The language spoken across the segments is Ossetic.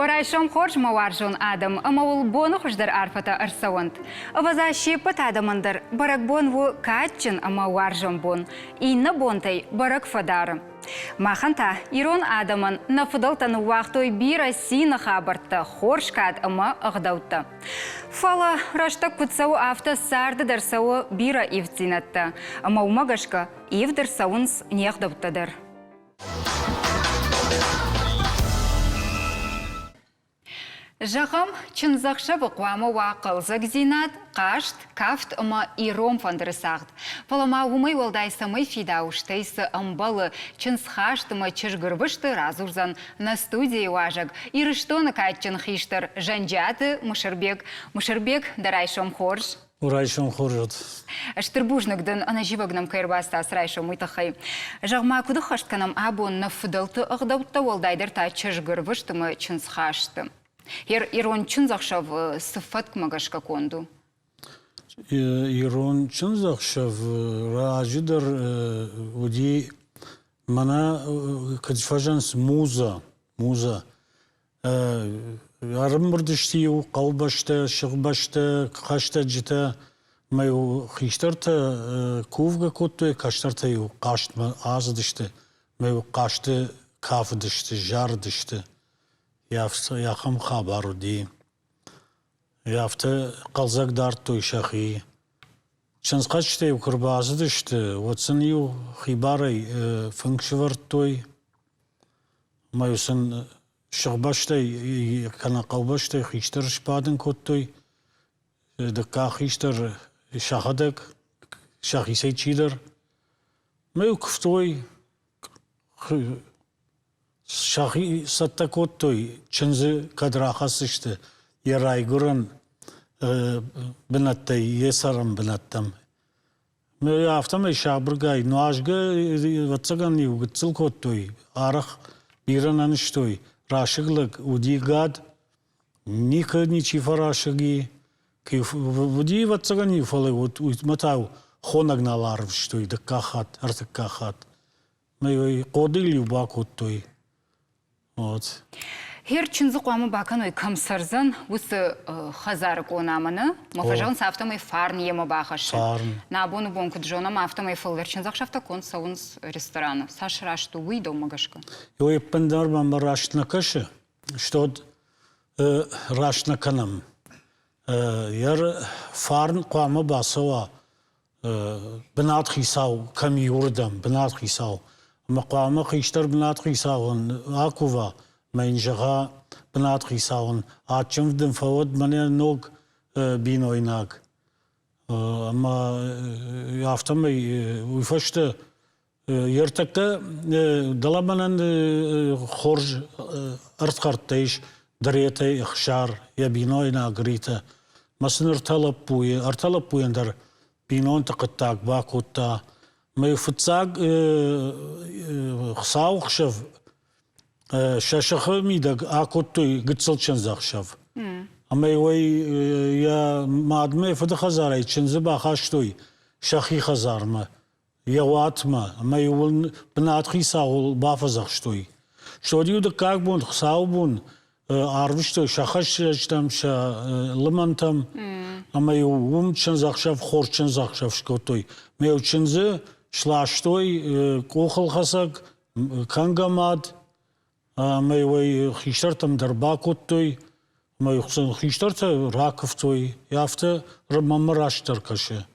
Уӕ райсом хорз, мӕ уарзон адӕм, ӕмӕ уыл боны хуыздӕр арфӕтӕ ӕрцӕуӕнт. Ӕвӕдза, се ппӕт адӕмӕн дӕр бӕрӕгбон у кадджын ӕмӕ уарзон бон. Иннӕ бонтӕй бӕрӕг фӕдары. Махӕн та, ирон адӕмӕн, нӕ фыдӕлтӕ ныууагътой бирӕ цины хабӕрттӕ, хорз кад ӕмӕ ӕгъдӕуттӕ. Фӕлӕ рӕстӕг куыд цӕуы, афтӕ царды дӕр цӕуы бирӕ ивддзинӕдтӕ, ӕмӕ уымӕ гӕсгӕ ивд ӕрцӕуынц не гъдӕуттӕ дӕр. Зӕгъӕм, чындзӕхсӕвы хъуамӕ уа хъӕлдзӕгдзинад, хъазт, кафт ӕмӕ ирон фӕндыры цагъд. Фӕлӕ ма уымӕй уӕлдай цӕмӕй фидауы, стӕй цы ӕмбӕлы чындзхаст ӕмӕ чызгырвысты радзурдзӕн нӕ студийы уазӕг, Ирыстоны кадджын хистӕр Зӕнджиаты Мысырбег. Мысырбег, дӕ райсом хорз! Райсом хорз уыд. Стыр бузныг дын, ӕнӕзивӕг нӕм кӕй ӕрбацыд ацы райсом, уый тыххӕй. Зӕгъ-ма, куыд ӕххӕст кӕнӕм абон нӕ фыдӕлты ӕгъдӕуттӕ, уӕлдайдӕр та чызгырвыст ӕмӕ чындзхасты? Ирон чындзӕхсӕв цы фӕткмӕ гӕсгӕ конд у? Ирон чындзӕхсӕв раджы дӕр уыди мӕнӕ куыд фӕзӕнц муза, муза. Ӕрӕмбырд сты-иу хъӕубӕстӕ, сыхбӕстӕ, хӕстӕджытӕ ӕмӕ-иу хистӕртӕ кувгӕ кодтой, кӕстӕртӕ-иу хъазтмӕ ацыдысты ӕмӕ-иу хъазты кафыдысты, зарыдысты. Ахӕм хабар уыди. Афтӕ хъӕлдзӕг дардтой сӕхи. Чындзхӕсджытӕ-иу куы ӕрбацыдысты, уӕд сын-иу хибарӕй фынг сӕвӕрдтой ӕмӕ-иу сын сыхбӕстӕй кӕнӕ хъӕубӕстӕй хистӕр сбадын кодтой. Дыккаг хистӕр сӕхӕдӕг, сӕхицӕй чидӕр. Ӕмӕ-иу куывтой, сӕхи цӕттӕ кодтой, чындзы кӕд рахӕсдзысты йӕ райгуырӕн бынӕттӕй йӕ цӕрӕн бынӕттӕм. Афтӕмӕй сабыргай нуазгӕ, ӕвӕццӕгӕн, иу гыццыл кодтой, арӕх бирӕ нӕ нызтой. Расыг лӕг уыди гад, никӕд ничи фӕрасыг и. Уыди, ӕвӕццӕгӕн, иу, фӕлӕ уымӕ та хонӕг нал арвыстой дыккаг хатт, ӕртыккаг хатт. Хъодыйыл-иу бакодтой. Вот. Хер чындзы хъуамӕ бакӕной, кӕм цӕрдзӕн, уыцы хӕдзары къонамӕ, нӕ? Мӕ фӕзӕгъынц, афтӕмӕй фарн йемӕ бахӕссы. Фарн. Нӕ абоны бон куыд зонӕм, афтӕмӕй фылдӕр чындзӕхсӕвтӕ конд цӕуынц рестораны. Цас раст у уый дӕумӕ гӕсгӕ? Ой, ӕппындӕр мӕм раст нӕ кӕсы, что раст нӕ кӕнӕм. Йӕ фарн хъуамӕ бацӕуа бынат хицау кӕм и, уырдӕм, бынат хицау. Ӕмӕ хъуамӕ хистӕр бынат хицауӕн акува, мӕ йын зӕгъа бынат хицауӕн, адджын дын фӕуӕд мӕнӕ ног бинойнаг. Ӕмӕ афтӕмӕй уый фӕстӕ Ӕртӕккӕ дӕлӕ мӕнӕн хорз ӕрдхӕрдтӕ ис Дретӕй Ӕхсар, йӕ бинойнаг Ритӕ. Мӕ сын ӕртӕ лӕппуйы, ӕртӕ лӕппуйӕн дӕр бинонты хъуыддаг бакодта. Мӕ фыццаг Хуыцауыхсӕв сӕ сыхы мидӕг акодтой гыццыл чындзӕхсӕв. Ӕмӕ уый йӕ мадмӕ фыды хӕдзарӕй чындзы бахастой сӕхи хӕдзармӕ. йӕ уатмӕ ӕмӕ-иу ын бынатхицауыл бафӕдзӕхстой. Стӕй-иу дыккаг бон, хуыцаубон, арвыстой сӕ хӕсджытӕм, сӕ лымӕнтӕм, ӕмӕ-иу уым чындзӕхсӕв, хорз чындзӕхсӕв скодтой. Ӕмӕ-иу чындзы сластой къухылхӕцӕг, кӕнгӕ мад, ӕмӕ-иу ӕй хистӕртӕм дӕр бакодтой, ӕмӕ-иу хистӕртӕ ракуывтой, афтӕ мӕнмӕ растдӕр кӕсы.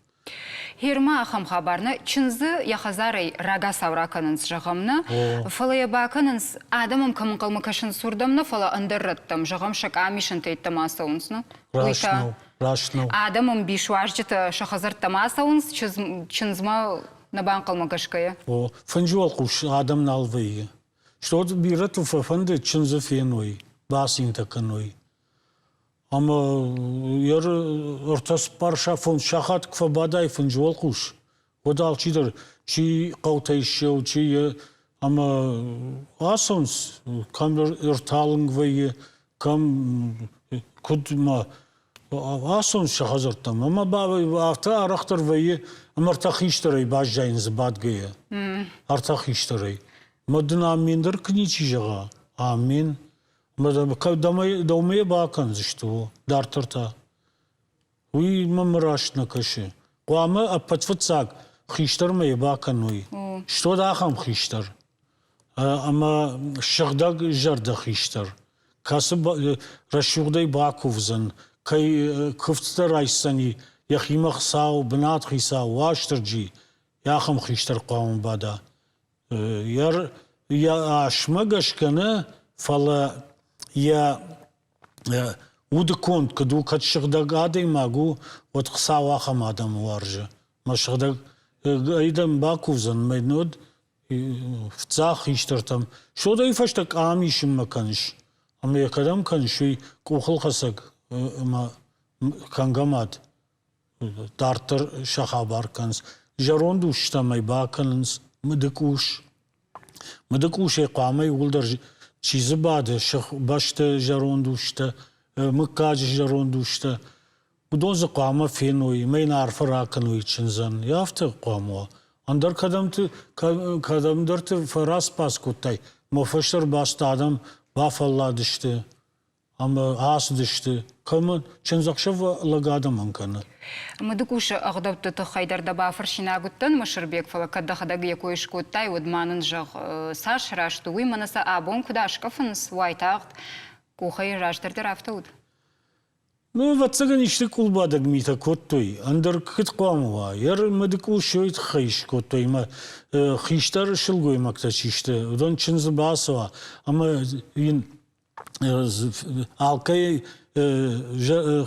Гъер-ма ахӕм хабар нӕ чындзы йӕ хӕдзарӕй рагацау ракӕнынц, зӕгъӕм, нӕ, фӕлӕ йӕ бакӕнынц, адӕм ӕм кӕм ӕнхъӕлмӕ кӕсынц, уырдӕм нӕ, фӕлӕ ӕндӕр рӕттӕм, зӕгъӕм, сӕ къамисынтӕ йеддӕмӕ ацӕуынц, нӕ? Уый Раст та нӕу, раст нӕу. адӕм ӕмбисуазджытӕ сӕ хӕдзӕрттӕм ацӕуынц, чындзмӕ нӕ банхъӕлмӕ гӕсгӕйӕ. О, фынджы уӕлхъус адӕм нал вӕййы. Стӕй бирӕты фӕфӕнды чындзы феной, бацинтӕ кӕной. Ӕмӕ йӕ ӕртӕ-цыппар фондз сахат куы фӕбадай фынджы уӕлхъус, уӕд алчидӕр чи хъӕутӕй ссӕуы, чи йӕ ӕмӕ ацӕуынц, кӕм ӕрталынг вӕййы, кӕм куыд ма ацӕуынц сӕ хӕдзӕрттӕм. Ӕмӕ афтӕ арӕхдӕр вӕййы, ӕмӕ ӕртӕ хистӕрӕй баззайынц бадгӕйӕ. Ӕртӕ хистӕрӕй. Мӕ дын аммен дӕр куы ничи зӕгъа, аммен. Дӕумӕ йӕ бакӕндзысты, о, дарддӕр та. Уый мӕм раст нӕ кӕсы. Хъуамӕ ӕппӕт фыццаг хистӕрмӕ йӕ бакӕной. Стод ахӕм хистӕр ӕмӕ сыгъдӕг зӕрдӕ хистӕр, кӕцы рӕсугъдӕй бакувдзӕн, кӕй куывдтӕ райсдзӕни йӕхимӕ Хуыцау, бынат хицау, Уастырджи, ахӕм хистӕр хъуамӕ бада. Йӕ асмӕ гӕсгӕ нӕ, фӕлӕ йӕ удыконд куыд у, кӕд сыгъдӕг адӕймаг у, уӕд Хуыцау ахӕм адӕмы уарзы. Мӕ сыгъдӕг адӕм бакувдзӕн, мӕ уӕд фыццаг хистӕртӕм. Содӕй фӕстӕ къам исынмӕ кӕныс, ӕмӕ йӕ кӕдӕм кӕныс, уый къухылхӕцӕг ӕмӕ кӕнгӕ мад дарддӕр сӕ хабар кӕнынц. Зӕронд устӕм ӕй бакӕнынц мыдыкъус. Мыдыкъусӕй хъуамӕ иууылдӕр чи дзы бады, сыхбӕсты зӕронд устӕ, мыггаджы зӕронд устӕ, уыдон дзы хъуамӕ феной ӕмӕ йын арфӕ ракӕной чындзӕн. Афтӕ хъуамӕ уа. Ӕндӕр кӕдӕмты, кӕдӕмдӕрты фӕраспас кодтай, мӕ фӕстӕ ӕрбацыд адӕм бафӕлладысты, ӕмӕ ацыдысты. Кӕмӕн чындзӕхсӕв лӕг адӕмӕн кӕны. Мыдыкъусы ӕгъдӕутты тыххӕй дӕр дӕ бафӕрсинаг уыдтӕн, Мысырбег, фӕлӕ кӕд дӕхӕдӕг йӕ кой скодтай, уӕд ма нын зӕгъ, цас раст у уый, мӕнӕ сӕ абон куыд аскъӕфынц уайтагъд, къухӕй раздӕр дӕр афтӕ уыд? Ну, ӕвӕццӕгӕн, исты къулбадӕг митӕ кодтой, ӕндӕр куыд хъуамӕ уа? Йӕ мыдыкъул сой тыххӕй скодтой ӕмӕ хистӕр сылгоймӕгтӕ чи сты, уыдон чындзы бацӕуа ӕмӕ йын алкӕй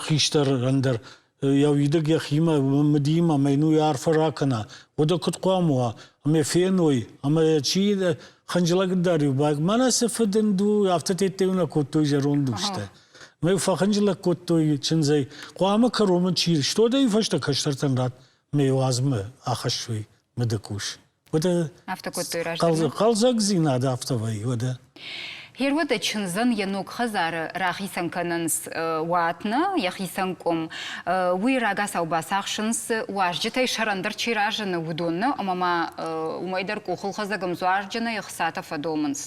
хистӕрӕн дӕр йӕ уидыг йӕхимӕ мыдимӕ ӕмӕ йын уый арфӕ ракӕна, уӕдӕ куыд хъуамӕ уа? Ӕмӕ феной, ӕмӕ чи хынджылӕг дӕр-иу баг, мӕнӕ цы фыдынд у, афтӕ тедтӕ-иу нӕ кодтой зӕронд устӕ. Мӕ фӕхынджылӕг кодтой чындзӕй. Хъуамӕ кӕронмӕ чи стодӕй фӕстӕ кӕстӕртӕн ратт, мӕ уадзмӕ ахӕссой мыдыкъус. Уӕдӕ афтӕ кодтой раздӕр. Хъӕлдзӕгдзинад афтӕ вӕййы, уӕдӕ. Гъер уӕдӕ чындзӕн йӕ ног хӕдзары рахицӕн кӕнынц уат нӕ, йӕхицӕн къуым. Уый рагацау бацахсынц, уазджытӕй сӕрӕндӕр чи разыны, уыдон нӕ, ӕмӕ ма уымӕй дӕр къухылхӕцӕг ӕмдзуарджынӕй ӕхцатӕ фӕдомынц.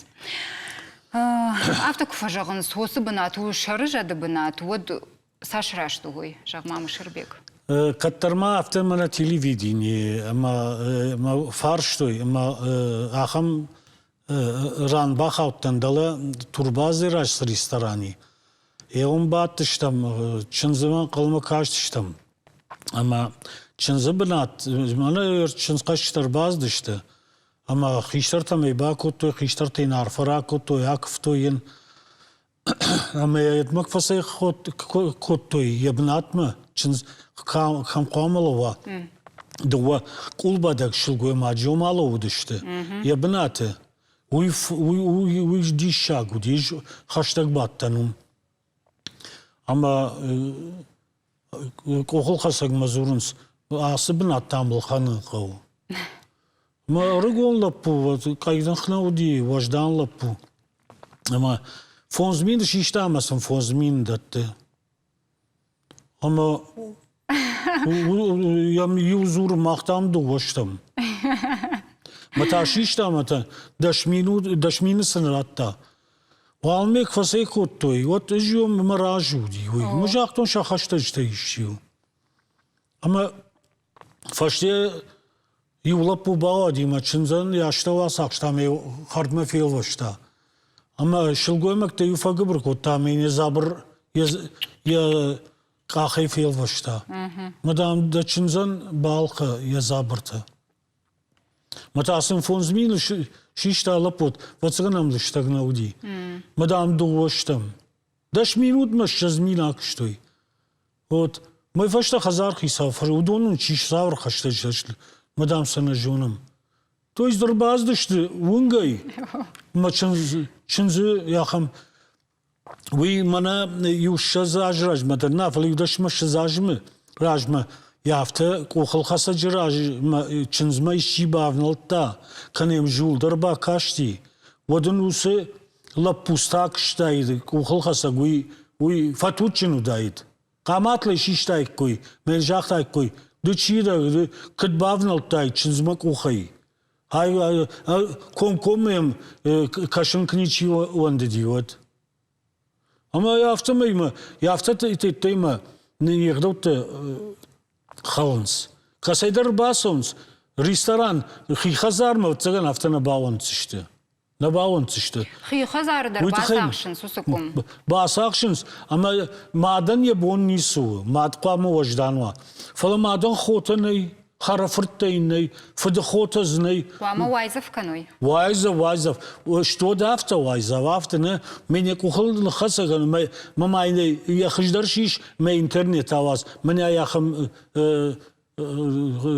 Афтӕ куы фӕзӕгъынц, уыцы бынат у сӕрызӕды бынат, уӕд цас раст у уый, зӕгъ-ма, Мысырбег? Кӕддӕр ма афтӕ мӕнӕ телевиденийы ӕмӕ фарстой, ӕмӕ ахӕм ран бахаудтӕн дӕлӕ турбазы раз цы ресторани. Йе уым бадтыстӕм, чындзымӕ ӕнхъӕлмӕ кастыстӕм. Ӕмӕ чындзы бынат, мӕнӕ чындзхӕсджытӕ ӕрбацыдысты, ӕмӕ хистӕртӕм ӕй бакодтой, хистӕртӕ йын арфӕ ракодтой, акуывтой йын. Ӕмӕ йӕ йедмӕ фӕцӕйкодтой йӕ бынатмӕ, чындз кӕм хъуамӕ лӕууа. Дыууӕ къулбадӕг сылгоймаджы уым алӕууыдысты йӕ бынаты. Уый, уый, уый, уый диссаг уыдис, хӕстӕг бадтӕн уым. Ӕмӕ къухылхӕцӕгмӕ дзурынц, ацы бынат дам ӕлхӕнын хъӕуы. Мӕ ӕрыгон лӕппу, къӕйных нӕ уыди, уӕздан лӕппу. Ӕмӕ 5000 систа ӕмӕ сын 5000 дӕтты. Ӕмӕ йӕм иу дзуры, мах дам дыууӕ стӕм. Мӕ та систа ӕмӕ та 10 000 сын радта. Уалынмӕ куы фӕцӕйкодтой, уӕд ӕз мӕ разы уыди уый. Мӕ загътон, сӕ хӕстӕджытӕ исчи у. Ӕмӕ фӕсте иу лӕппу бауади мӕ чындзӕн йӕ астӕу ацахста ӕмӕ йӕ хӕрдмӕ фелвӕста. Ӕмӕ сылгоймӕгтӕ иу фӕгуыбыр кодта ӕмӕ йын йӕ дзабыр йӕ, йӕ къахӕй фелвӕста. Мӕ дам, дӕ чындзӕн балхӕ йӕ дзабыртӕ. Мӕ та сын 5000 систа лӕппут, ӕвӕццӕгӕн ӕм лыстӕг нӕ уыди. Мӕ дам, дыууӕ стӕм. 10 минутмӕ 20 000 акуыстой. Вот. Мӕ фӕстӕ хӕдзар хицау уыдон нын чи цавӕр хӕстӕджытӕ сты, мӕ дам сӕ нӕ зонӕм. То есть ӕрбацыдысты уынгӕй, мӕ чындзы ахӕм уый мӕнӕ иу 20 азы размӕ дӕр нӕ, фӕлӕ иу дӕсмӕ 20 азмӕ размӕ йӕ афтӕ къухылхӕцӕджы размӕ чындзмӕ исчи бавнӕлдта, кӕнӕ йӕм зул дӕр бакасти, уӕд ын уыцы лӕппу стакстаид, къухылхӕцӕг уый, уый фӕтуджджын уыдаид. Хъаматлӕй систаиккой, мӕ йын загътаиккой, ды чи дӕ, ды куыд бавнӕлдтай чындзмӕ къухӕй? Ай, комкоммӕ йӕм кӕсын куы ничи уӕндыди, уӕд. Ӕмӕ афтӕмӕй мӕ, афтӕ теттӕй мӕ не гъдӕуттӕ хӕлынц. Кӕцӕйдӕр бацӕуынц, ресторан хи хӕдзармӕ ӕвӕццӕгӕн афтӕ нӕ бауӕнддзысты. Нӕ бауӕнддзысты. Хи хӕдзары дӕр бацахсынц уыцы къуым. Бацахсынц, ӕмӕ мадӕн йӕ бон ницы у. Мад хъуамӕ уӕздан уа. Фӕлӕ мадӕн хотӕ нӕй, хӕрӕфырттӕ йын нӕй, фыдыхотӕ дзы нӕй. Хъуамӕ уайдзӕф кӕной. Уайдзӕф, уайдзӕф. Что да афтӕ уайдзӕф, афтӕ нӕ. Мӕ къухыл ныххӕцӕгӕн, мӕ ма йӕ хуыздӕр сис, мӕ интернет ауадз, мӕнӕ ахӕм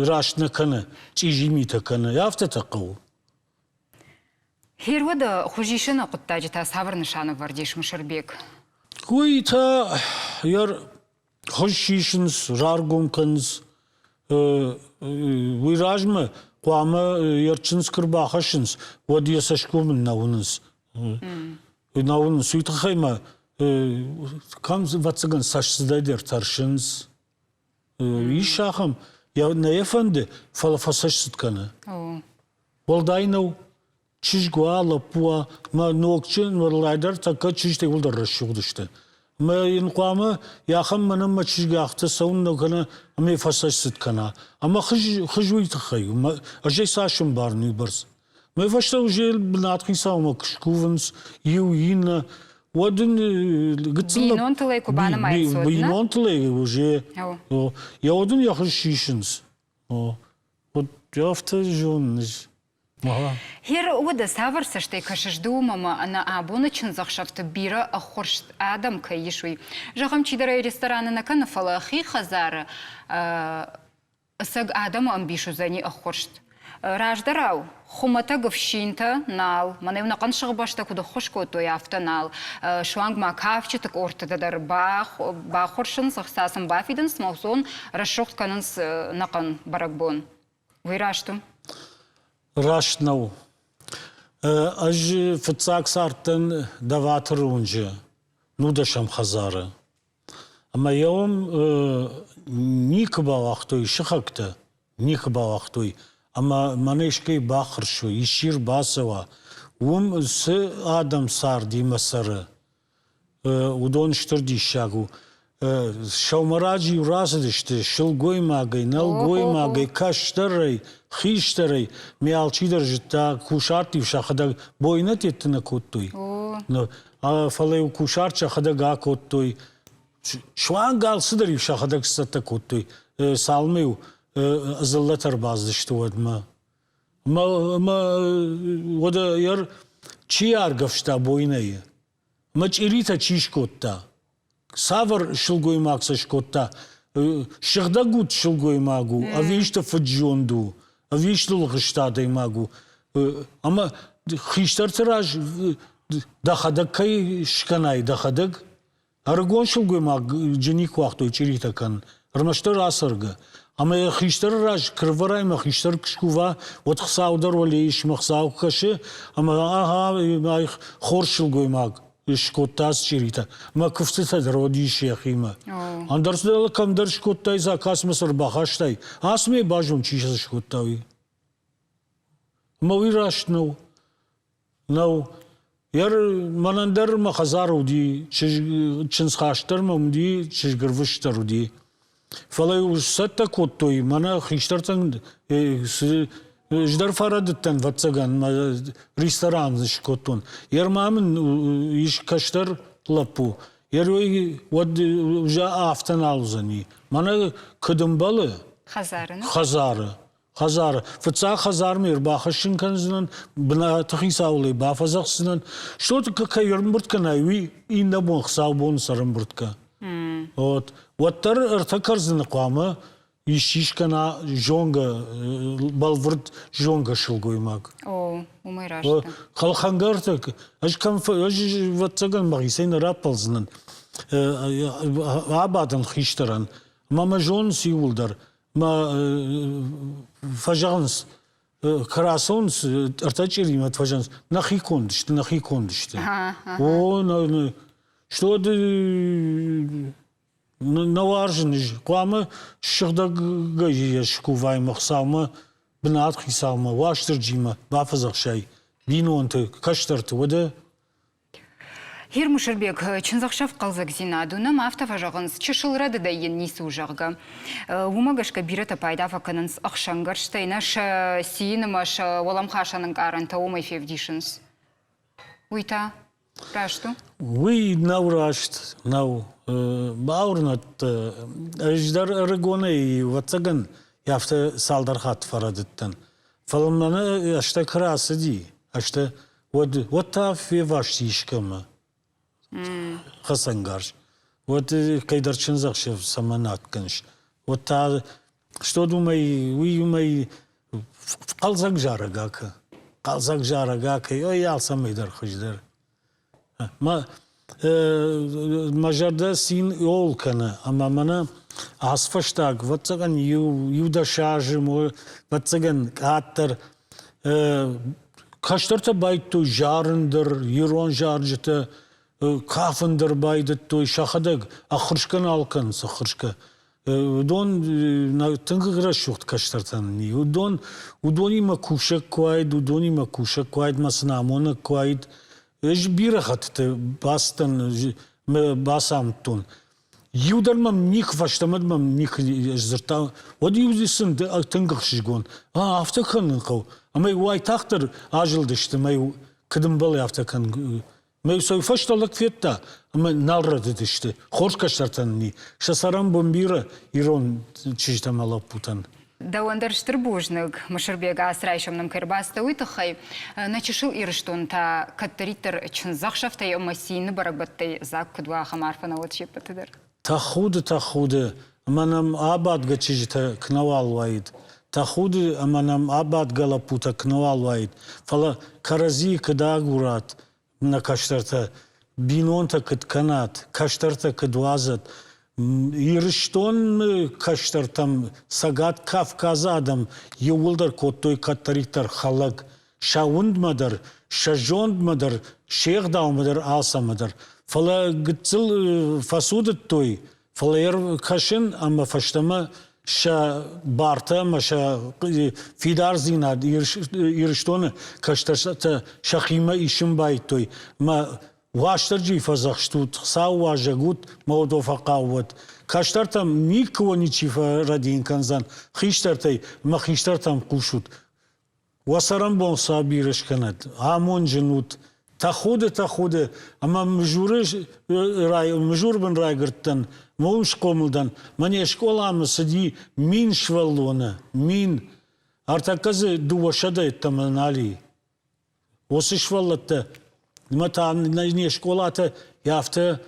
раст нӕ кӕны, чъизи митӕ кӕны. Афтӕтӕ хъӕуы. Херуӕдӕ хуызисыны хъуыддаджы та цавӕр нысанӕвӕрд ис Мысырбег? Уый та йӕ хуыз сисынц, раргом кӕнынц. Уый размӕ хъуамӕ йе рчындз куы рбахӕссынц, уӕд йӕ цӕсгом ын нӕ уынынц. Нӕ уынынц. Уый тыххӕй ма кӕм, ӕвӕццӕгӕн, цӕстдзыдӕй дӕр тӕрсынц. Ис ахӕм, нӕ йӕ фӕнды, фӕлӕ фӕцӕстцыд кӕны. Уӕлдай нӕу, чызг уа, лӕппу уа, мӕ ногджын уӕлдайдӕр тӕккӕ чызджытӕ иуылдӕр рӕсугъд сты. Мӕ йын хъуамӕ ахӕм мӕнӕн мӕ чызг афтӕ цӕуын нӕ кӕна ӕмӕ йӕ фӕцӕстцыд кӕна. Ӕмӕ хыз, хыз уый тыххӕй у, ӕз ӕй цас ӕмбарын уыйбӕрц. Мӕ фӕстӕ уже бынатхицаумӕ куы скувынц, иу, иннӕ, уӕд ын гыццыл Бинонтыл ӕй куы банымайынц, уӕд, нӕ? Бинонтыл ӕй уже, йӕ уӕд ын йӕ хыз сисынц. Вот афтӕ зоныс. Хер, уӕдӕ цавӕр цӕстӕй кӕсыс ды уымӕ ӕмӕ ӕнӕ абоны чындзӕхсӕвты бирӕ ӕххуырст адӕм кӕй ис, уый? Зӕгъӕм, чидӕр ӕй рестораны нӕ кӕны, фӕлӕ хи хӕдзары ӕцӕг адӕмы ӕмбис уыдзӕни ӕххуырст. Раздӕрау, хуымӕтӕг ӕфсинтӕ нал, мӕнӕ-иу нӕхъӕн сыхбӕстӕ куыд ӕххуыс кодтой, афтӕ нал. Суанг ма кафджыты къордтытӕ дӕр баххуырсынц, ӕхца сын бафидынц, маусон рӕсугъд кӕнынц нӕхъӕн бӕрӕгбон. Уый раст у? Раст нӕу. Ӕз фыццаг цардтӕн Даваторы уынджы, нудӕсӕм хӕдзары. Ӕмӕ йӕ уым никуы бауагътой сыхӕгтӕ, никуы бауагътой. Ӕмӕ мӕнӕ искӕй баххуырсой, исчи ӕрбацӕуа, уым цы адӕм цардимӕ цӕры, уыдон стыр диссаг у. Сӕумӕраджы-иу рацыдысты сылгоймагӕй, нӕлгоймагӕй, кӕстӕрӕй, хистӕрӕй. Ме алчидӕр зыдта, кусарт-иу сӕхӕдӕг бойнӕтетты нӕ кодтой. Фӕлӕ-иу кусарт сӕхӕдӕг акодтой. Суанг алцыдӕр-иу сӕхӕдӕг сцӕттӕ кодтой. Цалынмӕ-иу дзыллӕтӕ ӕрбацыдысты, уӕдмӕ. Ӕмӕ уӕдӕ чи аргӕвста бойнӕйы? Мӕ чъиритӕ чи скодта? Цавӕр сылгоймаг сӕ скодта? Сыгъдӕг уд сылгоймаг у, ӕви исты фыд-зонд у, ӕви исты лгъыст адӕймаг у? Ӕмӕ хистӕрты раз дӕхӕдӕг кӕй скӕнай, дӕхӕдӕг? Ӕрыгон сылгоймаджы никуы уагътой чъиритӕ кӕнын, ӕрмӕстдӕр ацӕргӕ. Ӕмӕ йӕ хистӕры раз куы рывӕрай хистӕр куы скува, уӕд Хуыцау дӕр уӕле ис мӕ Хуыцау кӕсы, ӕмӕ ага, хорз сылгоймаг скодта ацы чъиритӕ. Мӕ куывтытӕ дӕр уӕд ис йӕхимӕ. Ӕндӕр цыдӕр кӕмдӕр скодтай, заказ мӕ цы ӕрбахастай, ацы мӕ базон, чи сӕ скодта, уый. Ӕмӕ уый раст нӕу. Нӕу. Мӕнӕн дӕр мӕ хӕдзар уыди, чындзхаст дӕр мӕм уыди, чызгырвыст дӕр уыди. Фӕлӕ-иу сцӕттӕ кодтой, мӕнӕ хистӕртӕн ӕз дӕр фӕрӕдыдтӕн, ӕвӕццӕгӕн, мӕ ресторан скодтон. Йер ма мын ис кӕстӕр лӕппу. Йер уый уӕд уже афтӕ нал уыдзӕни. Мӕнӕ куыд ӕмбӕлы? Хӕдзары. Хӕдзары. Хӕдзары. Фыццаг хӕдзармӕ ӕрбахӕссын кӕндзынӕн, бынаты хицауыл ӕй бафӕдзӕхсдзынӕн. Что кӕй ӕрӕмбырд кӕнай, уый иннӕ бон хуыцаубоны сӕрӕмбырд кӕ. Вот. Уӕддӕр ӕртӕ кӕрдзыны хъуамӕ исчи скӕна зонгӕ, бӕлвырд зонгӕ сылгоймаг. О, уымӕй раст дӕ. Хӕлхӕнгӕ ӕртӕ, ӕз кӕм, ӕз ӕвӕццӕгӕн мӕхицӕй нӕ раппӕлдзынӕн. Абадын хистӕрӕн. Ӕмӕ мӕ зонынц иууылдӕр. Мӕ фӕзӕгъынц, кӕрацонц ӕртӕ чъиримӕ фӕзӕгъынц, нӕхи конд сты, нӕхи конд сты. О, что ды нӕ уарзын, хъуамӕ сыгъдӕгӕй скувай мӕ Хуыцаумӕ, бынат хицаумӕ, Уастырджимӕ бафӕдзӕхсай бинонты, кӕстӕрты, уӕдӕ. Гьер, Мусырбег, чындзӕхсӕв хъӕлдзӕгдзинад у, нӕм афтӕ фӕзӕгъынц, чысыл рӕдыдӕй йын ницы у, зӕгъгӕ. Уымӕ гӕсгӕ бирӕтӕ пайда фӕкӕнынц ӕхсӕнгӕрзтӕй, нӕ сӕ цин ӕмӕ сӕ уӕлӕмхасӕн ӕнкъарӕнтӕ уымӕй февдисынц. Уый та раст у? Уый нӕу раст, нӕу. Бауырнӕд, ӕз дӕр ӕрыгонӕй, ӕвӕццӕгӕн, афтӕ цалдӕр хатт фӕрӕдыдтӕн. Фӕлӕ мӕнӕ азтӕ куы рацыди, азтӕ, уӕд, уӕд та феваст искӕмӕ хӕцӕнгарз. Уӕд кӕйдӕр чындзӕхсӕв цӕмӕн акӕныс? Уӕд та что уымӕй, уый уымӕй хъӕлдзӕг зарӕг акӕ. Хъӕлдзӕг зарӕг акӕ, ой, алцӕмӕй дӕр хуыздӕр. Мӕ, мӕ зӕрдӕ цин иол кӕны, ӕмӕ мӕнӕ ацы фӕстаг, ӕвӕццӕгӕн, иу, иу дӕс азы, ӕвӕццӕгӕн, къаддӕр кӕстӕртӕ байдыдтой зарын дӕр, ирон зарджытӕ, кафын дӕр байдыдтой, сӕхӕдӕг ӕххуырсгӕ нал кӕнынц, ӕххуырсгӕ. Уыдон тынг рӕсугъд кӕстӕртӕн уыдон уыдонимӕ кусӕг куы уаид, уыдонимӕ кусӕг куы уаид, мӕ сын амонӕг куы уаид. Ӕз бирӕ хӕттыты бацыдтӕн, бацамыдтон. Иу дӕр мӕм никуы фӕстӕмӕ мӕм никуы сдзырдта, уӕд-иу сын тынг ӕхсызгон. А, афтӕ кӕнын хъӕуы. Ӕмӕ уайтагъддӕр азылдысты, мӕ куыд ӕмбӕлы, афтӕ кӕн. Мӕ сӕ фӕстӕ лӕг федта ӕмӕ нал рӕдыдысты. Хорз кӕстӕртӕн ни. Сӕ цӕрӕнбон бирӕ ирон чызджытӕ ӕмӕ лӕппутӕн. Дӕуӕн дӕр стыр бузныг, Мысырбег, ацы райсом нӕм кӕй ӕрбацыдтӕ, уый тыххӕй. Нӕ чысыл Ирыстон та кӕддӕриддӕр чындзӕхсӕвтӕй ӕмӕ цины бӕрӕгбӕттӕй дзаг куыд уа, ахӕм арфӕ нӕ уӕд се ппӕты дӕр. Тӕхуды, тӕхуды, ӕмӕ нӕм абадгӕ чызджытӕ куы нӕуал уаид. Тӕхуды, ӕмӕ нӕм абадгӕ лӕппутӕ куы нӕуал уаид. Фӕлӕ кӕрӕдзийы куыд агурат, нӕ кӕстӕртӕ, бинонтӕ куыд кӕнат, кӕстӕртӕ куыд уадзат. Ирыстоны кӕстӕртӕм Цӕгат Кавказы адӕм иууылдӕр кодтой кӕддӕриддӕр хӕлӕг. Сӕ уындмӕ дӕр, сӕ зондмӕ дӕр, се гъдаумӕ дӕр, алцӕмӕ дӕр. Фӕлӕ гыццыл фӕцудыдтой, фӕлӕ кӕсын ӕмӕ фӕстӕмӕ сӕ бартӕ ӕмӕ сӕ фидардзинад Ирыстоны кӕстӕртӕ сӕхимӕ исын байдыдтой. Мӕ Уастырджийы фӕдзӕхст ут, Хуыцау уазӕг ут, мӕ уыдон фӕхъау уӕд. Кӕстӕртӕм никуы ничи фӕрӕдийын кӕндзӕн, хистӕртӕй мӕ хистӕртӕм хъусут. Уӕ цӕрӕнбон сӕ бирӕ скӕнӕд, амонджын ут, тӕхуды, тӕхуды, ӕмӕ Мызуры, Мызурбын райгуырдтӕн, мӕ уым схъомыл дӕн. Мӕнӕ скъоламӕ цыди 1000 сывӕллоны, 1000. Ӕртӕккӕ дзы 200 йеддӕмӕ нал и. Уыцы сывӕллӕттӕ ӕмӕ та не скъолатӕ афтӕ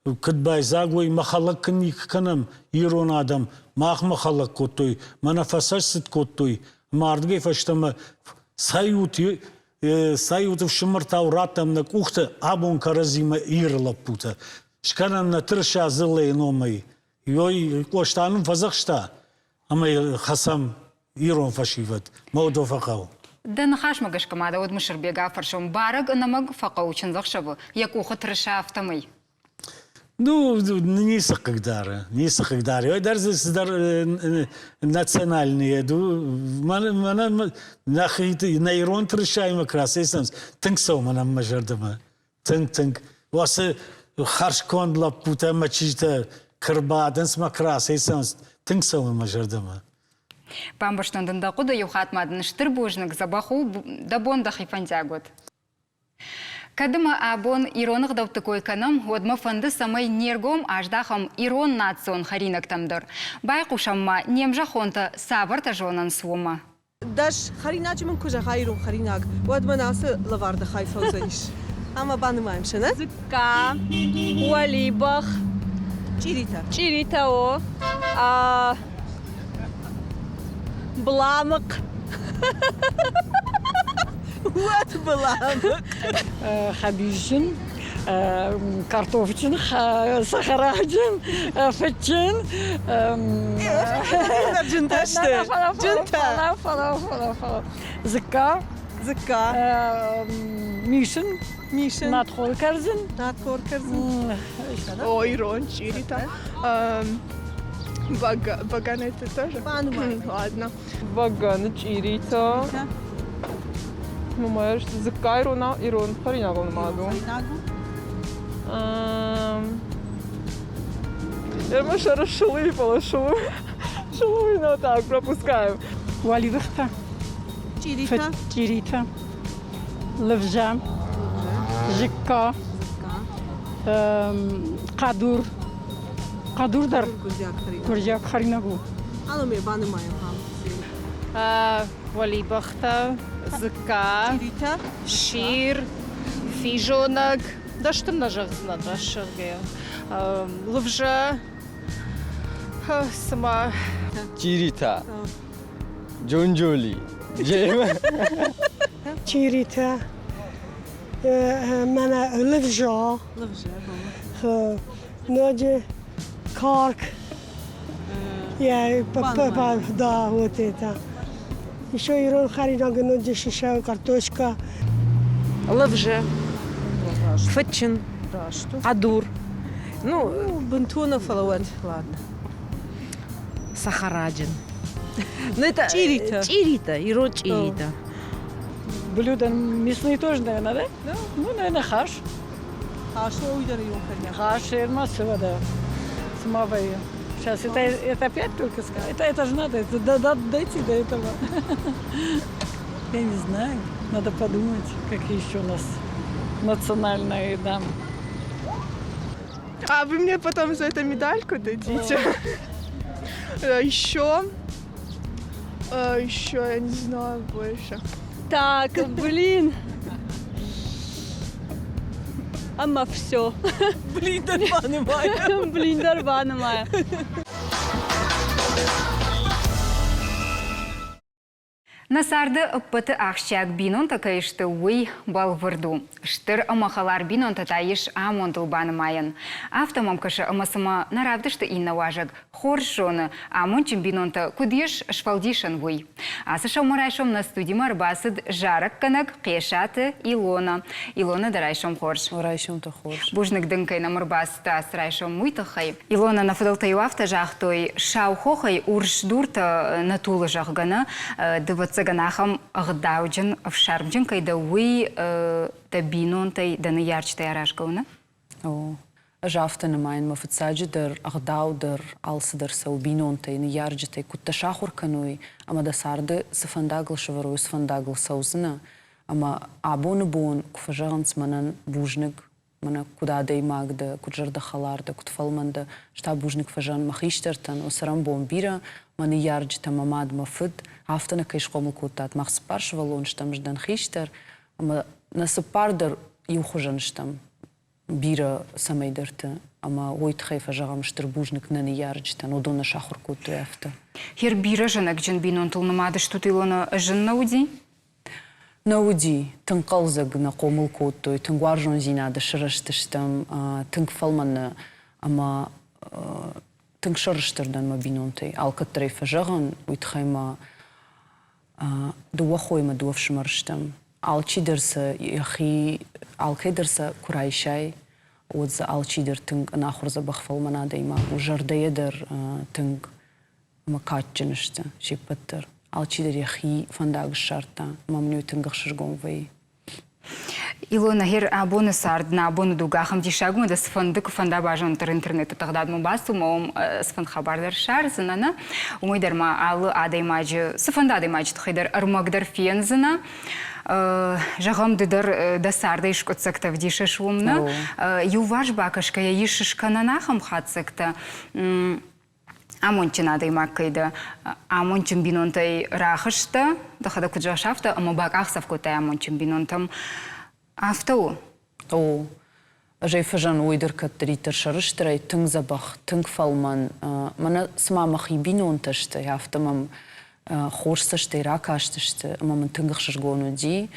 куыд байдзаг уой, мӕхӕлӕг куы никуы кӕнӕм ирон адӕм, мах мӕхӕлӕг кодтой, мӕнӕ фӕцӕсцыд кодтой, ӕмӕ ардыгӕй фӕстӕмӕ цӕйут, цӕйут ӕфсымӕртау раттӕм нӕ къухтӕ абон кӕрӕдзимӕ Иры лӕппутӕ. Скӕнӕм нӕ тырыса дзыллӕйы номӕй. Йой Къоста нын фӕдзӕхста, ӕмӕ хӕцӕм ирон фӕсивӕд, Молдо фӕхъӕуы. Дӕ ныхасмӕ гӕсгӕ ма дӕ уӕд Мысырбег афӕрсон, бӕрӕг ӕнӕмӕнг фӕхъӕуы чындзӕхсӕвы йӕ къухы тырыса, афтӕмӕй? Ну, ницы хъыгдары, ницы хъыгдары. Ой, дӕр дзы цыдӕр национальные. Мӕнӕ нӕхи нӕ ирон тырысаимӕ куы рацӕйцӕнц, тынг цӕуы мӕнӕн мӕ зӕрдӕмӕ. Тынг-тынг. Уацы хӕрзконд лӕппутӕ ӕмӕ чызджытӕ куы рбадынц мӕ куы рацӕйцӕуынц, тынг цӕуы мӕ зӕрдӕмӕ. Бамбӕрстон дын дӕ хъуыды, иу хатт ма дын стыр бузныг, дзӕбӕх у, дӕ бон дӕхи фӕндиаг уӕд. Кӕд ӕмӕ абон ирон ӕгъдӕутты кой кӕнӕм, уӕд мӕ фӕнды, цӕмӕй не ргом аздахӕм ирон национ хӕринӕгтӕм дӕр. Байхъусӕм ма, не мзӕххонтӕ цавӕртӕ зонынц, уымӕ. Дӕс хӕринаджы мын куы зӕгъа ирон хӕринаг, уӕд мӕн ацы лӕварды хай фӕуыдзӕнис. Ӕмӕ банымайӕм сӕ, нӕ? Дзыкка, уӕлибӕх. Чъиритӕ. Чъиритӕ, о. Бламыхъ. Уӕд бламыхъ. Хӕбизджын, картофджын, сахараджын, фыдджын. Джынтӕ сты. Джынтӕ. Дзыкка. Дзыкка. Мисын. Мисын. Надхор кӕрдзын. Надхор кӕрдзын. О, ирон чъиритӕ. Бӕгӕны это тоже? Ладно. Бӕгӕны чъиритӕ. Думаешь, дзыкка ирон, ирон хӕринагыл нымад у? Мы шары фӕлӕ шылы. Шылы ну так, пропускаем. Уӕливыхтӕ. Чъиритӕ. Чъиритӕ. Лывзӕ. Зыкка. Хъӕдур. Хъӕдур дӕр гуырдзиаг хӕринаг у. Аламе банымайӕм Уӕлибӕхтӕ, дзыкка, Чъиритӕ. сир, физонӕг. Дӕстын нӕ зӕгъдзынӕн рӕсугъдӕй. Лывзӕ, цыма Чъиритӕ, джонджоли, Чъиритӕ, мӕнӕ лывза, ноджы карк, да, вот это. Еще ирон хӕринаг ноджы сисӕг картошка. Лывзӕ, фыдджын, хъӕдур. Ну, бынтон нӕ фӕлӕ уӕд, ладно. Сахараджын. Ну, это Чъиритӕ. Чъиритӕ, ирон чъиритӕ. Блюда мясные тоже, наверное, да? Да. Ну, наверное, хаш. Хаш, уый дӕр ирон хӕринаг. Хаш, масово, да. Цыма вӕййы. Сейчас это опять только сказать. Это же надо, это, да, да, дойти до этого. Я не знаю, надо подумать, какие еще у нас национальная еда. А вы мне потом за это медальку дадите? Еще, еще я не знаю больше. Так, блин. Ӕмӕ все. Блин, дӕр банымайӕм. Блин, дӕр банымайӕм. Нӕ царды ӕппӕты ахсджиаг бинонтӕ кӕй сты, уый бӕлвырд у. Стыр ӕмӕ хӕлар бинонтӕ та ис амондыл банымайӕн. Афтӕ мӕм кӕсы, ӕмӕ цыма нӕ равдысты иннӕ уазӕг хорз зоны, амондджын бинонтӕ куыд ис сфӕлдисӕн, уый. Ацы сӕумӕрайсом нӕ студимӕ ӕрбацыд зарӕггӕнӕг Хъесаты Илона. Илона, дӕ райсом хорз. Райсомтӕ хорз. Бузныг дын, кӕй нӕм ӕрбацыдтӕ ацы райсом, уый тыххӕй. Илона, нӕ фыдӕлтӕ-иу афтӕ загътой, сау хохӕй урс дуртӕ нӕ тулы, зӕгъгӕ, нӕ дывӕццӕгӕн ахӕм ӕгъдауджын, ӕфсармджын кӕй дӕ, уый дӕ бинонтӕй, дӕ ныййарджытӕй аразгӕ у, нӕ? О, ӕз афтӕ нымайын, мӕ фыццаджыдӕр ӕгъдау дӕр, алцыдӕр цӕуы бинонтӕй, ныййарджытӕй, куыд дӕ сахуыр кӕной ӕмӕ дӕ царды цы фӕндагыл сӕвӕрой, уыцы фӕндагыл цӕудзынӕ. Ӕмӕ абоны бон куы фӕзӕгъынц мӕнӕн бузныг, мӕнӕ куыд адӕймаг дӕ, куыд зӕрдӕхӕлар дӕ, куыд фӕлмӕн дӕ, ӕз та бузныг фӕзӕгъын мӕ хистӕртӕн, о цӕрӕнбон бирӕ, мӕ ныййарджытӕ, мӕ мад, мӕ фыд, афтӕ нӕ кӕй схъомыл кодтат, мах цыппар сывӕллон стӕм, ӕз дӕн хистӕр, ӕмӕ нӕ цыппар дӕр иухуызӕн стӕм бирӕ цӕмӕйдӕрты, ӕмӕ уый тыххӕй фӕзӕгъӕм стыр бузныг нӕ ныййарджытӕн, уыдон нӕ сахуыр кодтой афтӕ. Хер бирӕ зӕнӕгджын бинонтыл нымад стут, Илона, зын нӕ уыди? Нӕ уыди. Тынг хъӕлдзӕг нӕ хъомыл кодтой, тынг уарзондзинады сырӕзтыстӕм, тынг фӕлмӕн нӕ ӕмӕ тынг сӕрыстыр дӕн мӕ бинонтӕй. Алкӕддӕр ӕй фӕзӕгъын, уый тыххӕй мӕ дыууӕ хоймӕ дыууӕ фсымӕр стӕм. Алчидӕр сӕ йӕхи, алкӕй дӕр сӕ куы райсай, уӕд дзы алчидӕр тынг ӕнахуыр дзӕбӕх фӕлмӕн адӕймаг у, зӕрдӕйӕ дӕр тынг ӕмӕ кадджын сты се ппӕт дӕр. Алчидӕр йӕхи фӕндаг ссардта, ӕмӕ мын уый тынг ӕхсызгон вӕййы. Илона, гъер абоны цард, нӕ абоны дуг ахӕм диссаг у, ӕмӕ цыфӕнды куы фӕнда базонд дӕр интернеты тыгъдадмӕ бацу, ӕмӕ уым цыфӕнды хабар дӕр ссардзынӕ, нӕ? Уымӕй дӕр ма алы адӕймаджы, цыфӕнды адӕймаджы тыххӕй дӕр ӕрмӕг дӕр фендзынӕ. Зӕгъӕм, ды дӕр дӕ цардӕй скъуыддзӕгтӕ ӕвдисыс уым, нӕ? Иуварс бакӕсгӕйӕ ис скӕнӕн ахӕм хатдзӕгтӕ, амондджын адӕймаг кӕй дӕ, амондджын бинонтӕй рахызтӕ, дӕхӕдӕг куыд зӕгъыс, афтӕ, ӕмӕ бакъахдзӕф кодтай амондджын бинонтӕм. Афтӕ у? О, ӕз ӕй фӕзӕн уый дӕр кӕддӕриддӕр сӕрыстырӕй, тынг дзӕбӕх, тынг фӕлмӕн. Мӕнӕ цыма мӕхи бинонтӕ сты, афтӕ мӕм хорз цӕстӕй ракастысты ӕмӕ мын тынг ӕхсызгон уыди.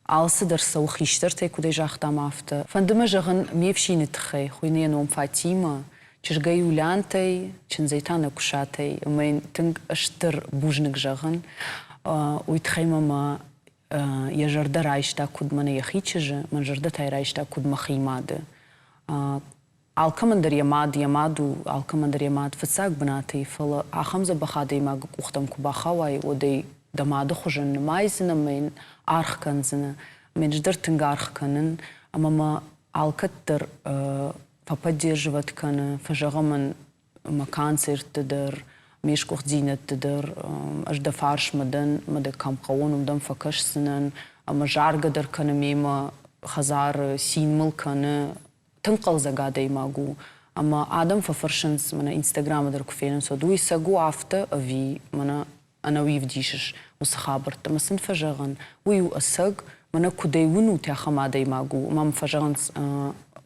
Алцыдӕр цӕуы хистӕртӕй, куыд ӕй загътам, афтӕ. Фӕнды мӕ зӕгъын ме фсины тыххӕй, хуыйны йӕ ном Фатимӕ, чызгӕй Улянтӕй, чындзӕй та Нӕкуысатӕй. Ӕмӕ йын тынг стыр бузныг зӕгъын. Уый тыххӕй мӕ мӕ йӕ зӕрдӕ райста куыд мӕнӕ йӕхи чызджы, мӕн зӕрдӕ та райста куыд мӕхи мады. Алкӕмӕн дӕр йӕ мад йӕ мад у, алкӕмӕн дӕр йӕ мад фыццаг бынаты и, фӕлӕ ахӕм дзӕбӕх адӕймагы къухтӕм куы бахауай, уӕд ӕй дӕ мады хуызӕн нымайдзынӕ ӕмӕ йын аргъ кӕндзынӕ. Ӕмӕ йын ӕз дӕр тынг аргъ кӕнын ӕмӕ мӕ Алкӕддӕр фӕподдерживать кӕны, фӕзӕгъы мын мӕ концертты дӕр, ме сгуыхтдзинӕдты дӕр, ӕз дӕ фарсмӕ дӕн, мӕ дӕ кӕм хъӕуон, уым дӕм фӕкӕсдзынӕн, ӕмӕ заргӕ дӕр кӕны мемӕ хӕдзары, цин мыл кӕны, тынг хъӕлдзӕг адӕймаг у. Ӕмӕ адӕм фӕфӕрсынц, мӕнӕ Инстаграмы дӕр куы фенынц, уӕд уый цӕг у афтӕ ӕви мӕнӕ ӕнӕуи вдисыс уыцы хабӕрттӕ. Ӕмӕ сын фӕзӕгъын, уый у ӕцӕг, мӕнӕ куыдӕй уынут, ахӕм адӕймаг у. Ӕмӕ мӕм фӕзӕгъынц,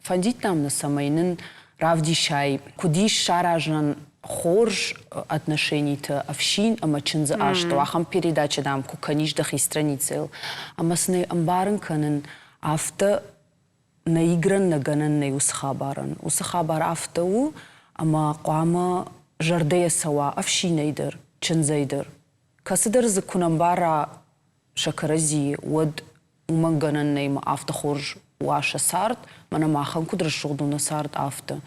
фӕндид дам нӕ, цӕмӕй нын равдисай, куыд ис саразӕн хорз отношениты ӕфсин ӕмӕ чындзы астӕу, ахӕм передача, дам, куы кӕнис дӕхи страницӕйыл. Ӕмӕ сын ӕй ӕмбарын кӕнын, афтӕ нӕ игрӕн нӕ гӕнӕн нӕй уыцы хабарӕн. Уыцы хабар афтӕ у, ӕмӕ хъуамӕ зӕрдӕйӕ цӕуа ӕфсинӕй дӕр, чындзӕй дӕр. Кӕцыдӕр дзы куы нӕ мбара сӕ кӕрӕдзийы, уӕд уымӕн гӕнӕн нӕй ӕмӕ афтӕ хорз уа сӕ цард, мӕнӕ махӕн куыд рӕсугъд у нӕ цард, афтӕ.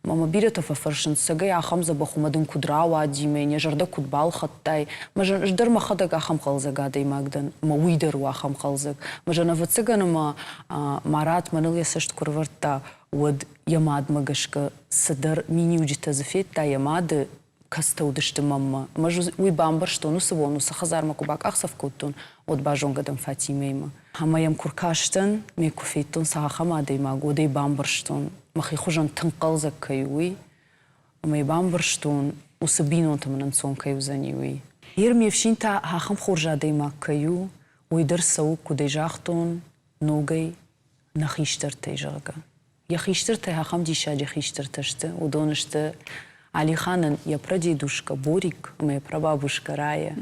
Ӕмӕ мӕ бирӕтӕ фӕфӕрсынц, цӕгӕй ахӕм дзӕбӕх уымӕ дын куыд рауади, мӕ йын йӕ зӕрдӕ куыд балхӕдтай. Мӕ ӕз дӕр мӕхӕдӕг ахӕм хъӕлдзӕг адӕймаг дӕн, ӕмӕ уый дӕр у ахӕм хъӕлдзӕг. Мӕ зӕн ӕвӕццӕгӕн ӕмӕ Марат мӕныл йӕ цӕст куы рывӕрдта, уӕд йӕ мадмӕ гӕсгӕ цыдӕр миниуджытӕ дзы федта йӕ мады кӕцытӕ уыдысты мӕнмӕ. Ӕмӕ ӕз уый бамбӕрстон, уыцы бон уыцы хӕдзармӕ куы бакъахдзӕф кодтон, уӕд базонгӕ дӕн Фатимӕимӕ. Ӕмӕ йӕм куы ркастӕн, ме куы федтон, цы ахӕм адӕймаг, уӕд ӕй бамбӕрстон, мӕхи хуызӕн тынг хъӕлдзӕг кӕй у, уый. Ӕмӕ йӕ бамбӕрстон, уыцы бинонты мын ӕнцон кӕй уыдзӕни, уый. Ер ме фсин та ахӕм хорз адӕймаг кӕй у, уый дӕр цӕуы, куыд ӕй загътон, ногӕй нӕ хистӕртӕй, зӕгъгӕ. Йӕ хистӕртӕ ахӕм диссаджы хистӕртӕ сты. Уыдон сты Алиханӕн йӕ прадедушка Борик ӕмӕ йӕ прабабушка Рая.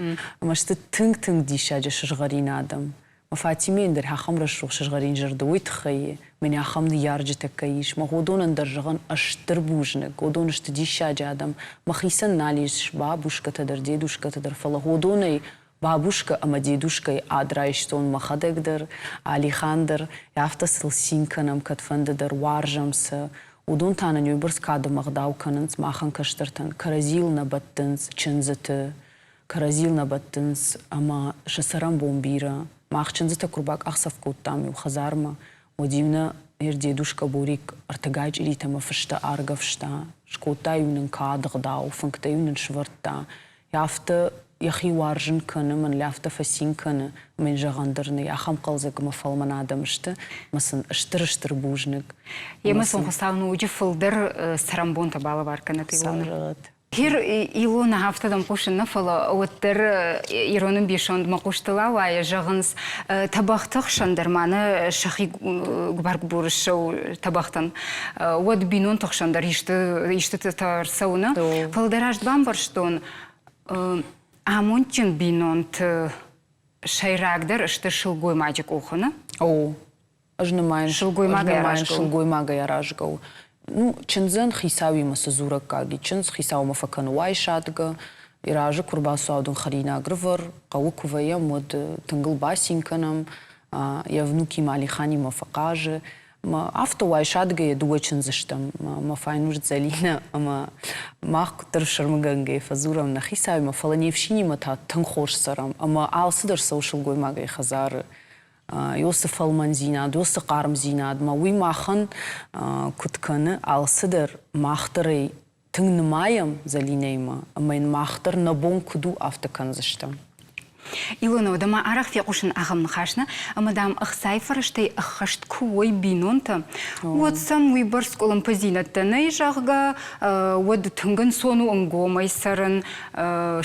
Ӕмӕ сты тынг-тынг диссаджы сызгъӕрин адӕм. Мӕ Фатимӕйӕн дӕр ахӕм рӕсугъд сызгъӕрин зӕрдӕ уый тыххӕй мӕнӕ ахӕм ныййарджытӕ кӕй ис. Мӕ уыдонӕн дӕр зӕгъын стыр бузныг. Уыдон сты диссаджы адӕм. Мӕхицӕн нал ис бабушкӕтӕ дӕр, дедушкӕтӕ дӕр, фӕлӕ уыдонӕй Бабушка ӕмӕ дедушкайы ад райстон мӕхӕдӕг дӕр, Алихан дӕр, афтӕ сыл цин кӕнӕм кӕдфӕнды дӕр, уарзӕм сӕ. Уыдон та нын уыйбӕрц кад ӕмӕ ӕгъдау кӕнынц махӕн кӕстӕртӕн, кӕрӕдзийыл нӕ бӕттынц чындзыты, кӕрӕдзийыл нӕ бӕттынц ӕмӕ сӕ цӕрӕнбон бирӕ. Мах чындзытӕ куы рбакъахдзӕф кодтам иу хӕдзармӕ, уӕд-иу нӕ дедушка Борик ӕртыгай чъиритӕ ӕмӕ фыстӕ аргӕвста, скодта-иу нын кад, ӕгъдау, фынгтӕ-иу нын сывӕрдта. Афтӕ йӕхи уарзын кӕны, мӕн афтӕ фӕцин кӕны, ӕмӕ йын зӕгъӕн дӕр нӕй, ахӕм хъӕлдзӕг ӕмӕ фӕлмӕн адӕм сты, ӕмӕ сын стыр-стыр бузныг. Емӕ сын Хуыцау ноджы фылдӕр цӕрӕнбонтӕ балӕвар кӕнӕт Илона. Хир Илона афтӕ дӕм хъусын нӕ, фӕлӕ уӕддӕр ирон ӕмбисонд мӕ хъустыл ауайы, зӕгъынц, тӕбӕгъты хсӕн дӕр ма нӕ сӕхи гуыбар-гуыбур ссӕуы тӕбӕгътӕн. Уӕд бинонты хсӕн дӕр исты истытӕ ӕрцӕуы, нӕ? Фӕлӕ дӕ раст бамбӕрстон, амондджын бинонты сӕйрагдӕр сты сылгоймаджы къухы, нӕ? О, ӕз нымайын, сылгоймагӕй сылгоймагӕй аразгӕ у. Ну, чындзӕн хицауимӕ цы дзурӕггаг и? Чындз хицаумӕ фӕкӕны уайсадгӕ, йӕ разы куы рбацӕуа, уӕд ын хӕринаг рывӕр, хъӕуы куы вӕййӕм, уӕд тынг ыл бацин кӕнӕм, йӕ внукимӕ Алиханимӕ фӕхъазы. Афтӕ уайсадгӕйӕ дыууӕ чындзы стӕм, мӕ файнуст Зӕлинӕ ӕмӕ мах куыддӕр ӕфсӕрмыгӕнгӕйӕ фӕдзурӕм нӕ хицауимӕ, фӕлӕ не фсинимӕ та тынг хорз цӕрӕм ӕмӕ алцыдӕр цӕуы сылгоймагӕй хӕдзары. Уыцы фӕлмӕндзинад, уыцы хъармдзинадмӕ уый махӕн куыд кӕны, алцыдӕр мах дӕр ӕй тынг нымайӕм Зӕлинӕимӕ ӕмӕ йын мах дӕр нӕ бон куыд у, афтӕ кӕндзыстӕм. Илона, уӕдӕ ма арӕх фехъусын ахӕм ныхас нӕ, ӕмӕ, дам, ӕхцайы фӕрӕзтӕй ӕххӕст куы уой бинонтӕ, уӕд сӕм уыйбӕрц къуылымпыдзинӕдтӕ нӕй, зӕгъгӕ, уӕд тынг ӕнцон у ӕнгомӕй цӕрын,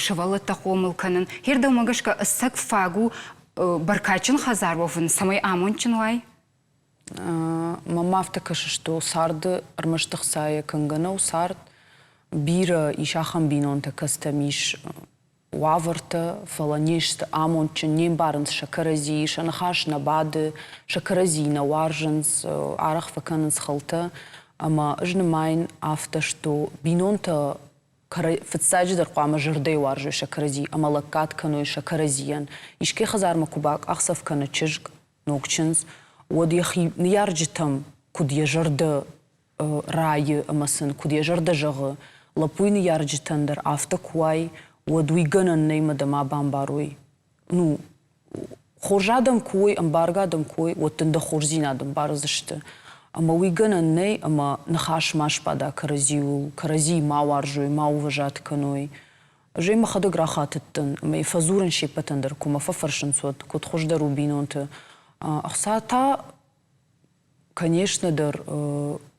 сывӕллӕттӕ хъомыл кӕнын. Хер дӕумӕ гӕсгӕ ӕцӕг фаг у бӕркадджын хӕдзар уӕвын, цӕмӕй амондджын уай? Мӕнмӕ афтӕ кӕсы, что царды ӕрмӕст ӕхцайӕ кӕнгӕ нӕу цард. Бирӕ ис ахӕм бинонтӕ, кӕцытӕм ис уавӕртӕ, фӕлӕ не сты амондджын, не мбарынц сӕ кӕрӕдзийы, сӕ ныхас нӕ бады, сӕ кӕрӕдзийы нӕ уарзынц, арӕх фӕкӕнынц хылтӕ. Ӕмӕ ӕз нымайын афтӕ, что бинонтӕ фыццаджыдӕр хъуамӕ зӕрдӕйы уарзой сӕ кӕрӕдзи ӕмӕ лӕггад кӕной сӕ кӕрӕдзийӕн. Искӕй хӕдзармӕ куы бакъахдзӕф кӕны чызг, ног чындз, уӕд йӕхи ныййарджытӕм куыд йӕ зӕрдӕ райы ӕмӕ сын куыд йӕ зӕрдӕ зӕгъы, лӕппуйы ныййарджытӕн дӕр афтӕ куы уай, уӕд уый гӕнӕн нӕй мӕ дӕ ма бамбарой. Ну, хорз адӕм куы уой, ӕмбаргӕ адӕм куы уой, уӕд дын дӕ хорздзинад ӕмбардзысты. Ӕмӕ уый гӕнӕн нӕй, ӕмӕ ныхас ма сбада кӕрӕдзиуыл, кӕрӕдзийы ма уарзой, ма уважат кӕной. Ӕз ӕй мӕхӕдӕг рахатыдтӕн ӕмӕ йӕ фӕдзурын се ппӕтӕн дӕр, куы мӕ фӕфӕрсынц, уӕд, куыд хуыздӕр у бинонты. Ӕхца та, конечно дӕр,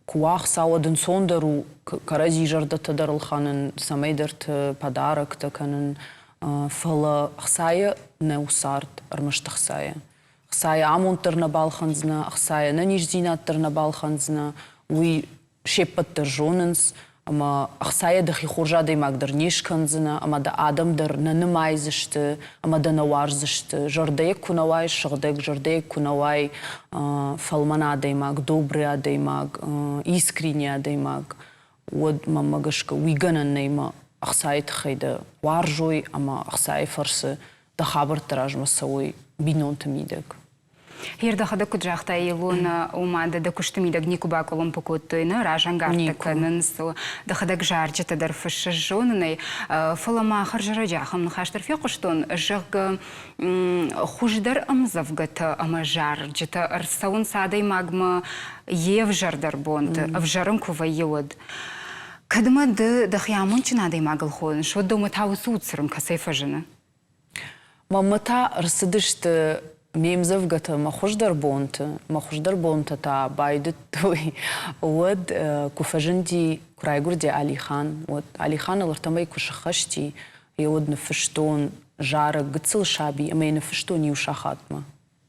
куы уа ӕхца, уӕд ӕнцондӕр у кӕрӕдзи зӕрдӕтӕ дӕр ӕлхӕнын, цӕмӕйдӕрты подароктӕ кӕнын. Фӕлӕ ӕхцайӕ нӕу цард, ӕрмӕст ӕхцайӕ. Ӕхцайӕ амонд дӕр нӕ балхӕндзынӕ, ӕхцайӕ ӕнӕниздзинад дӕр нӕ балхӕндзынӕ, уый се ппӕт дӕр зонынц, ӕмӕ ӕхцайӕ дӕхи хорз адӕймаг дӕр не скӕндзынӕ, ӕмӕ дӕ адӕм дӕр нӕ нымайдзысты ӕмӕ дӕ нӕ уарздзысты. Зӕрдӕйӕ куы нӕ уай сыгъдӕг, зӕрдӕйӕ куы нӕ уай фӕлмӕн адӕймаг, добрый адӕймаг, искренний адӕймаг, уӕд мӕнмӕ гӕсгӕ уый гӕнӕн нӕй мӕ ӕхцайы тыххӕй дӕ уарзой ӕмӕ ӕхцайы фӕрцы дӕ хабӕртты размӕ цӕуой бинонты мидӕг. Гъер дӕхӕдӕг куыд загътай, Илона, ома дӕ дӕ куысты мидӕг никуы бакъуылымпы кодтой, нӕ разӕнгард кӕнынц, дӕхӕдӕг зарджытӕ дӕр фыссыс зонынӕй. Фӕлӕ ма хӕрзӕрӕджы ахӕм ныхас дӕр фехъуыстон, зӕгъгӕ, хуыздӕр ӕмдзӕвгӕтӕ ӕмӕ зарджытӕ ӕрцӕуынц адӕймагмӕ йе взӕрдӕр бонты, ӕвзӕрын куы вӕййы, уӕд. Кӕд ма ды дӕхи амондджын адӕймагыл хоныс, уӕд дӕумӕ та уыцы удцырын кӕцӕй фӕзыны? Мӕнмӕ та ӕрцыдысты ме мдзӕвгӕтӕ мӕ хуыздӕр бонты. Мӕ хуыздӕр бонтӕ та байдыдтой, уӕд куы фӕзынди, куы райгуырди Алихан, уӕд Алиханыл ӕртӕмӕй куы сыххӕсти, йе уӕд ныффыстон зарӕг гыццыл саби ӕмӕ йӕ ныффыстон иу сахатмӕ.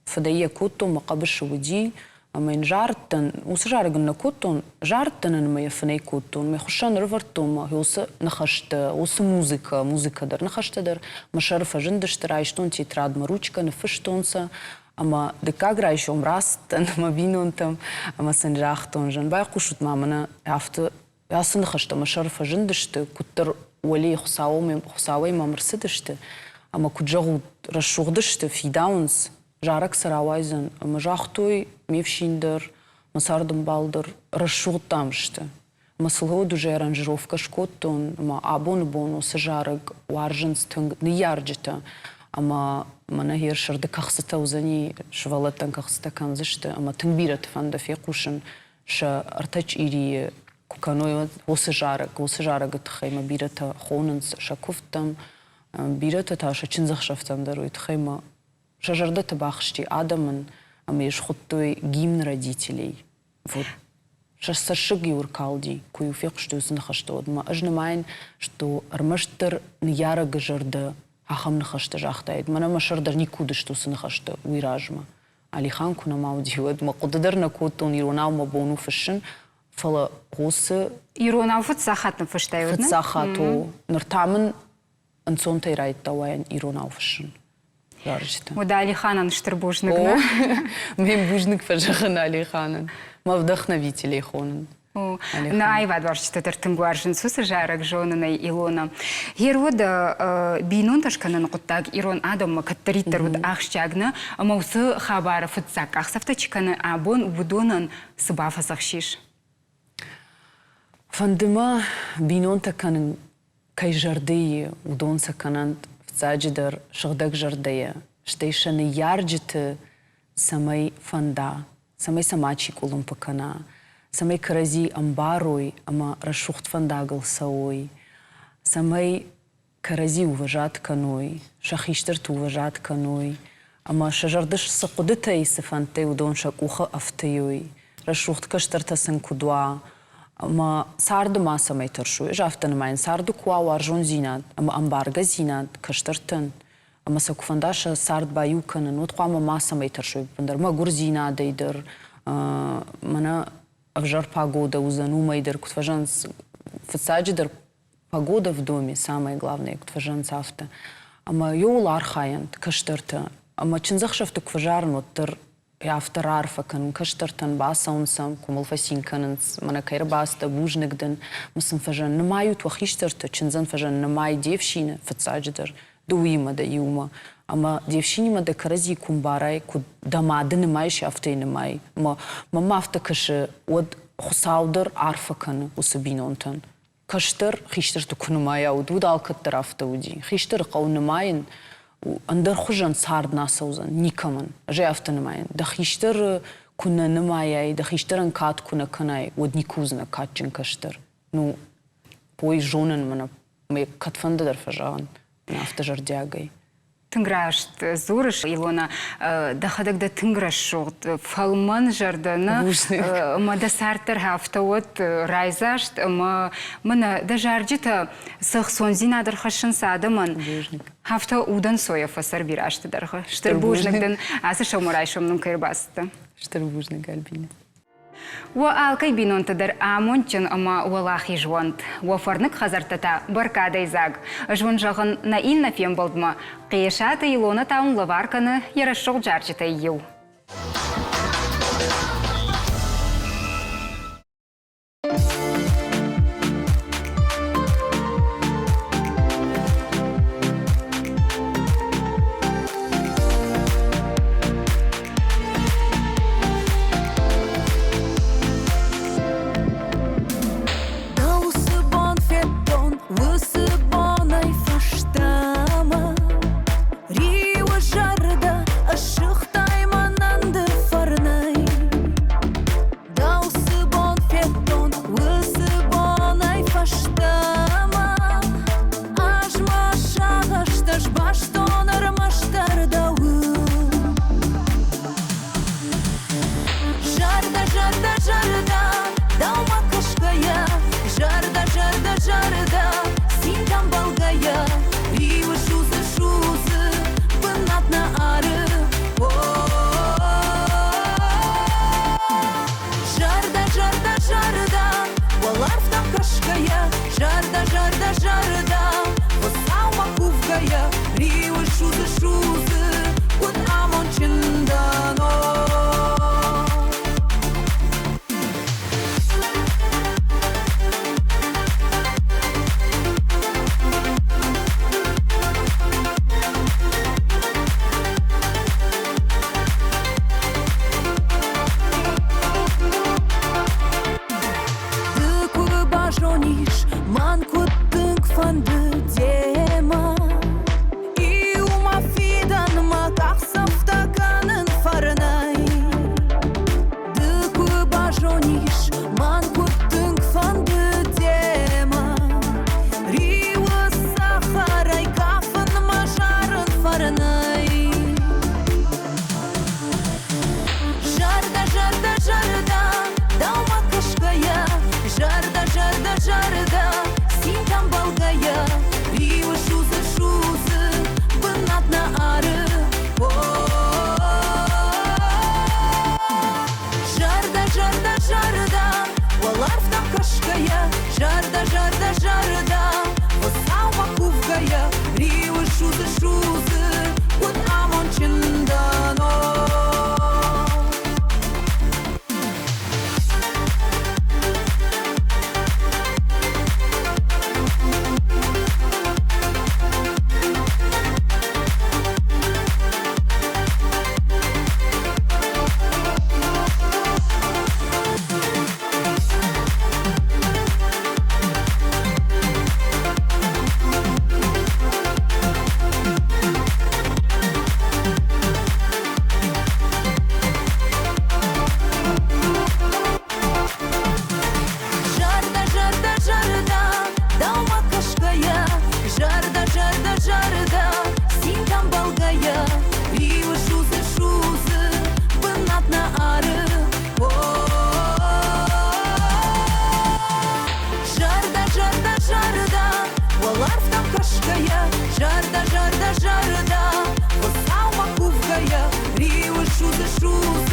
Фыдӕй йӕ кодтон, мӕ хъӕбысы уыди, ӕмӕ йын зарыдтӕн, уыцы зарӕг ын нӕ кодтон, зарыдтӕн ын ӕмӕ йӕ фынӕй кодтон. Мӕ хуыссӕн ӕрывӕрдтон мӕ уыцы ныхӕстӕ, уыцы музыкӕ, музыкӕ дӕр, ныхӕстӕ дӕр мӕ сӕры фӕзындысты, райстон тетрадмӕ ручкӕ, ныффыстон сӕ ӕмӕ дыккаг райсом рацыдтӕн мӕ бинонтӕм ӕмӕ сын загътон, зӕгъын, байхъусут ма мӕнӕ афтӕ ацы ныхӕстӕ мӕ сӕры фӕзындысты, куыддӕр уӕлейы Хуыцауӕй мӕм ӕрцыдысты, ӕмӕ куыд зӕгъут, рӕсугъд сты, фидауынц, зарӕг сӕ рауайдзӕн. Ӕмӕ загътой ме фсин дӕр, мӕ цардӕмбал дӕр, рӕсугъд, дам, сты. Ӕмӕ сыл уӕд уже аранжировкӕ скодтон, ӕмӕ абоны бон уыцы зарӕг уарзынц тынг ныййарджытӕ. Ӕмӕ мӕнӕ гъер сӕрды кӕхцытӕ уыдзӕни, сывӕллӕттӕн кӕхцытӕ кӕндзысты, ӕмӕ тынг бирӕты фӕнды фехъусын сӕ ӕртӕ чъирийы куы кӕной, уӕд уыцы зарӕг, уыцы зарӕгы тыххӕй мӕ бирӕтӕ хонынц сӕ куывдтӕм, бирӕтӕ та сӕ чындзӕхсӕвтӕм дӕр уый тыххӕй мӕ сӕ зӕрдӕты бахызти адӕмӕн ӕмӕ йӕ схуыдтой гимн родителей. Вот сӕ цӕссыг-иу ӕркалди, куы-иу фехъуыстой уыцы ныхӕстӕ, уӕд ма ӕз нымайын, что ӕрмӕстдӕр ныййарӕгы зӕрдӕ ахӕм ныхӕстӕ загътаид. Мӕнӕ мӕ сӕр дӕр никуы уыдысты уыцы ныхӕстӕ уый размӕ. Алихан куы нӕма уыди, уӕд мӕ хъуыды дӕр нӕ кодтон, иронау мӕ бон у фыссын, фӕлӕ уыцы... Иронау фыццаг хатт ныффыстай, уӕд? Фыццаг хатт, о. Ныр та мын ӕнцонтӕй райдыдта уайын иронау фыссын. Зарджытӕ. Уӕдӕ Алиханӕн стыр бузныг, нӕ? Ме бузныг фӕзӕгъын Алиханӕн. Мӕ вдохновителей хонын. Нӕ аивадуарзджытӕ дӕр тынг уарзынц уыцы зарӕг зонынӕй Илона. Гъер уӕд бинонтӕ скӕныны хъуыддаг ирон адӕммӕ кӕддӕриддӕр уыд ахсджиаг нӕ, ӕмӕ уыцы хабары фыццаг къахдзӕфтӕ чи кӕны абон, уыдонӕн цы бафӕдзӕхсис? Фӕнды мӕ бинонтӕ кӕнын кӕй зӕрдӕйы, уыдон сӕ кӕнӕнт фыццаджыдӕр сыгъдӕг зӕрдӕйӕ, стӕй сӕ ныййарджыты цӕмӕй фӕнда, цӕмӕй сӕ мачи къуылымпы кӕна, цӕмӕй кӕрӕдзи ӕмбарой ӕмӕ рӕсугъд фӕндагыл цӕуой, цӕмӕй кӕрӕдзи уважат кӕной, сӕ хистӕрты уважат кӕной ӕмӕ сӕ зӕрды цы хъуыдытӕй, цы фӕндтӕй уыдон сӕ къухы ӕфтыйой, рӕсугъд кӕстӕртӕ сын куыд уа, ӕмӕ царды ма цӕмӕй тӕрсой. Ӕз афтӕ нымайын, царды куы уа уарзондзинад ӕмӕ ӕмбаргӕдзинад кӕстӕртӕн, ӕмӕ сӕ куы фӕнда сӕ цард баиу кӕнын, уӕд хъуамӕ мацӕмӕй тӕрсой ӕппындӕр мӕгуырдзинадӕй дӕр, мӕнӕ ӕвзӕр погода уыдзӕн, уымӕй дӕр куыд фӕзӕгъынц, фыццаджыдӕр погода в доме самое главное, куыд фӕзӕгъынц, афтӕ. Ӕмӕ иуыл архайӕнт кӕстӕртӕ. Ӕмӕ чындзӕхсӕвты куы фӕзарын, уӕддӕр афтӕ раарфӕ кӕнын кӕстӕртӕн, бацӕуын сӕм, куы мыл фӕцин кӕнынц, мӕнӕ кӕй ӕрбацыдтӕ, бузныг дын, мӕ сын фӕзӕн, нымайут уӕ хистӕртӕ, чындзӕн фӕзӕн, нымай де фсины, фыццаджыдӕр, ды уыимӕ дӕ иумӕ. Ӕмӕ де фсинимӕ дӕ кӕрӕдзи куы мбарай, куыд дӕ мады нымайыс, афтӕ нымай. Мӕ мӕнмӕ афтӕ кӕсы, уӕд Хуыцау дӕр арфӕ кӕны уыцы бинонтӕн. Кӕстӕр хистӕрты куы нымайа, уыд, уыд алкӕддӕр афтӕ уыди. Хистӕры хъӕуы нымайын, ӕндӕр хуызӕн цард нӕ цӕудзӕн никӕмӕн. Ӕз ӕй афтӕ нымайын. Дӕ хистӕры куы нӕ нымайай, дӕ хистӕрӕн кад куы нӕ кӕнай, уӕд никуы уыдзынӕ кадджын кӕстӕр. Ну, ой, зонын мӕнӕ, мӕ кӕдфӕнды дӕр фӕзӕгъын, афтӕ зӕрдиагӕй. Тынг раст дзурыс, Илона, дӕхӕдӕг дӕ тынг рӕсугъд, фӕлмӕн зӕрдӕ нӕ ӕмӕ дӕ цард дӕр афтӕ уӕд райдзаст ӕмӕ мӕнӕ дӕ зарджытӕ цы ӕхцондзинад ӕрхӕссынц адӕмӕн, афтӕ удӕнцойӕ фӕцӕр бирӕ азты дӕргъы. Стыр бузныг дын, ацы сӕумӕрайсом нын кӕй ӕрбацыдтӕ. Стыр бузныг, Альбина. Уӕ алкӕй бинонтӕ дӕр амондджын ӕмӕ уӕлахиз уӕнт. Уӕ фӕрныг хӕдзӕрттӕ та бӕркадӕй дзаг. Ӕз уын зӕгъын, нӕ иннӕ фембӕлдмӕ Хъесаты Илонӕ та уын лӕвар кӕны йӕ рӕсугъд зарджытӕй иу. Уыцы бон федтон, уыцы бонӕй фӕстӕмӕ Риуы зӕрдӕ ыссыгътай мӕнӕн ды фӕрнӕй. Дӕу цы бон федтон, уыцы бонӕй фӕстӕмӕ Ӕз мӕ сагъӕстӕ сбастон ӕрмӕстдӕр дӕуыл. Зӕрдӕ, зӕрдӕ, зӕрдӕ, дӕумӕ кӕсгӕйӕ, Зӕрдӕ, зӕрдӕ, зӕрдӕ, цинтӕм бӕлгӕйӕ, Риуы судзы, судзы, бынат нӕ ары. Зӕрдӕ, зӕрдӕ, зӕрдӕ, уӕларвтӕм кӕсгӕйӕ, Зӕрдӕ, зӕрдӕ, зӕрдӕ, Хуыцаумӕ кувгӕйӕ, Риуы судзы, судзы, куыд амондджын дӕн, о. Ды куы базонис, мӕн куыд тынг фӕнды демӕ Иумӕ фидӕнмӕ къахдзӕфтӕ кӕнын фӕрнӕй. Ды куы базонис, мӕн куыд тынг фӕнды демӕ Риуы цӕхӕрӕй кафынмӕ зарын фӕрнӕй. Зӕрдӕ, зӕрдӕ, зӕрдӕ, дӕумӕ кӕсгӕйӕ, Зӕрдӕ, зӕрдӕ, зӕрдӕ, цинтӕм бӕлгӕйӕ, Риуы судзы, судзы, бынат нӕ ары. Зӕрдӕ, зӕрдӕ, зӕрдӕ, уӕларвтӕм кӕсгӕйӕ, Зӕрдӕ, зӕрдӕ, зӕрдӕ, Хуыцаумӕ кувгӕйӕ, Риуы судзы, судзы, куыд амондджын дӕн, о. Зӕрдӕ, зӕрдӕ, зӕрдӕ, дӕумӕ кӕсгӕйӕ, Зӕрдӕ, зӕрдӕ, зӕрдӕ, цинтӕм бӕлгӕйӕ, Риуы судзы, судзы, бынат нӕ ары. Зӕрдӕ, зӕрдӕ, зӕрдӕ, уӕларвтӕм кӕсгӕйӕ, Зӕрдӕ, зӕрдӕ, зӕрдӕ, Хуыцаумӕ кувгӕйӕ, Риуы судзы, судзы.